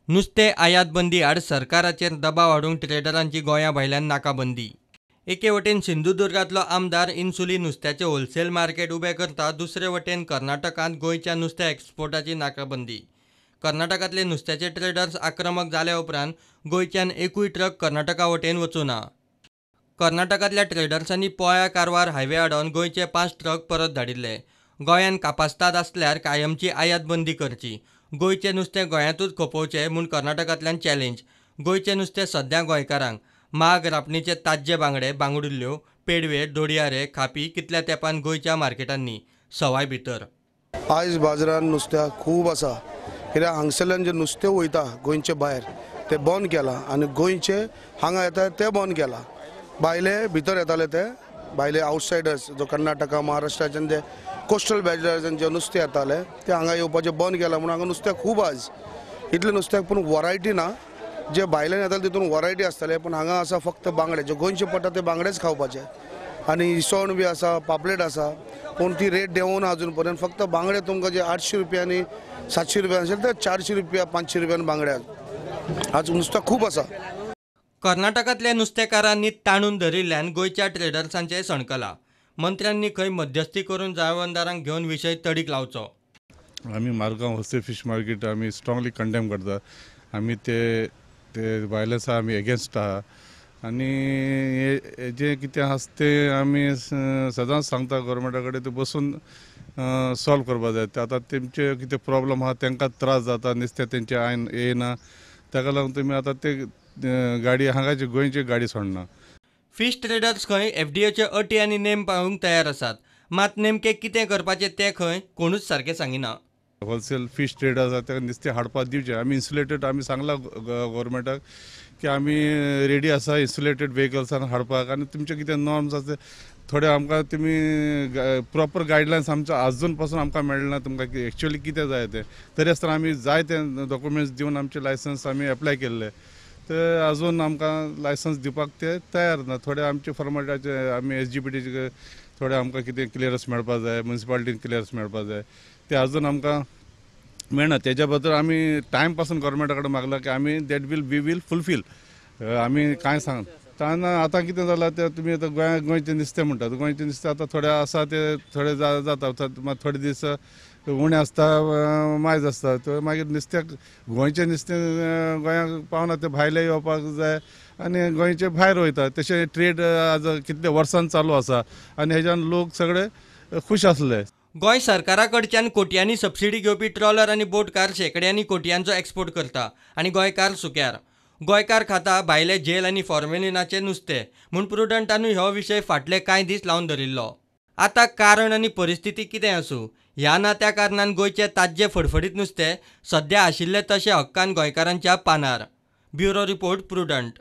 नुस्तें आयात बंदी आड सरकाराचेर दबाव हाडूंक ट्रेडरांची गोंया भायल्यान नाकाबंदी. एके वटेन सिंधुदुर्गांतलो आमदार इन्सुली नुस्त्याचें होलसेल मार्केट उबें करता, दुसरे वटेन कर्नाटकांत गोंयच्या नुस्त्या एक्सपोर्टाची नाकाबंदी. कर्नाटकांतले नुस्त्याचे ट्रेडर्स आक्रमक जाल्या उपरांत गोंयच्यान एकूय ट्रक कर्नाटका वटेन वचूना. कर्नाटकांतल्या ट्रेडर्सांनी पोया कारवार हायवे आडोवन गोंयचे 5 ट्रक परत धाडिल्ले. गोंयान कापास्ताद आसल्यार कायमची आयात बंदी करची, गोंयचें नुस्तें गोंयांतूच खपोवचें म्हूण कर्नाटकांतल्यान चॅलेंज. गोंयचें नुस्तें सद्या गोंयकारांक माग, रापणीचे ताज्जे बांगडे, बांगडुल्ल्यो, पेडवे, दोडयारे, खापी कितल्या तेंपान गोंयच्या मार्केटांनी सवाय भितर. आयज बाजारान नुस्त्याक खूब आसा, कित्याक हांगसरल्यान जें नुस्तें वयता गोंयचे भायर तें बंद केलां आनी गोंयचे हांगा येता तें बंद केलां. भायले भितर येताले ते भायले आवटसायडर्स जो कर्नाटका महाराष्ट्राच्यान जे कोस्टल बेजाराच्यान जे नुस्तें येताले ते हांगा येवपाचें बंद केलां म्हणून हांगा नुस्त्याक खूब आयज. इतलें नुस्त्याक पूण वरायटी ना, जे भायल्यान येताले तितून वरायटी आसताले, पूण हांगा आसा फक्त बांगडे, जे गोंयचे पडटा ते बांगडेच खावपाचे आनी इसवण बी आसा, पापलेट आसा, पूण ती रेट देंवना अजून पर्यंत. फक्त बांगडे तुमकां जे 800 रुपया आनी 700 रुपया आशिल्ले ते 400 रुपया 500 रुपयान बांगडे आज नुस्तें खूब आसा. कर्नाटकांतल्या नुस्तेकारांनी ताणून धरिल्ल्यान गोंयच्या ट्रेडर्सांचें सणकलां. मंत्र्यांनी खंय मध्यस्थी करून जाळवणदारांक घेवन विशय तडीक लावचो. आमी मारगांव होलसेल फिश मार्केट आमी स्ट्रांगली कंडेम करता. आमी ते वायलन्सा आमी एगेन्स्ट आहा आनी जें कितें आसा तें आमी सदांच सांगता गव्हर्मेंटा कडेन, तें बसून सॉल्व करपाक जाय. आतां तेमचे कितें प्रॉब्लम आहा, तांकां त्रास जाता, नुस्तें तेंचें आयन येयना, ताका लागून तुमी आतां ते गाडी हांगाची गोंयची गाडी सोडना. फिश ट्रेडर्स खंय एफडीएचे अटी आनी नेम पाळूंक तयार आसात, मात नेमकें कितें करपाचें तें खंय कोणूच सारकें सांगिना. होलसेल फीश ट्रेडर्स आसा ताका नुस्तें हाडपाक दिवचें. आमी इन्सुलेटेड आमी सांगलां गव्हर्मेंटाक की आमी रेडी आसा इन्सुलेटेड वेहिकल्सान हाडपाक आनी तुमचे कितें नॉर्म्स आसा थोडे आमकां तुमी प्रॉपर गायडलायन्स आमचो आजून पासून आमकां मेळना तुमकां एक्चुअली कितें जाय तें. तरी आसतना आमी जाय ते डॉक्युमेंट्स दिवन आमचे लायसन्स आमी एप्लाय केल्ले, तर अजून आमकां लायसन्स दिवपाक ते तयार ना. थोडे आमचे फॉर्मेटाचे आमी एसजीपीटीचे थोडे आमकां कितें क्लियरन्स मेळपाक जाय, म्युनिसिपालिटीन क्लियरन्स मेळपाक जाय, ते अजून आमकां मेळना. तेज्या बद्दल आमी टायम पासून गव्हर्मेंटा कडेन मागला की आमी that will we will fulfil. आमी कांय सांग ताना आतां कितें जालां तें तुमी आतां गोंया गोंयचें नुस्तें म्हणटात, गोंयचें नुस्तें आतां थोडे आसा ते थोडे जाता, मागीर थोडे दीस उणें आसता, मायज आसता, तर मागीर नुस्त्याक गोंयचें नुस्तें गोंयाक पावना, तें भायलें येवपाक जाय आनी गोंयचे भायर वयता. तशें ट्रेड आज कितले वर्सान चालू आसा आनी हेज्यान लोक सगळे खूश आसले. गोंय सरकारा कडच्यान कोट्यांनी सबसिडी घेवपी ट्रॉलर आनी बोटकार शेंकड्यांनी कोट्यांचो एक्सपोर्ट करता आनी गोंयकार सुक्यार. गोंयकार खाता भायले जेल आनी फॉर्मेलिनाचें नुस्तें म्हूण प्रुडंटानूय हो विशय फाटले कांय दीस लावन धरिल्लो. आतां कारण आनी परिस्थिती कितें आसूं, ह्या ना त्या कारणान गोंयचें ताज्जें फडफडीत नुस्तें सद्या आशिल्लें तशें हक्कान गोंयकारांच्या पानार. Bureau report, Prudent.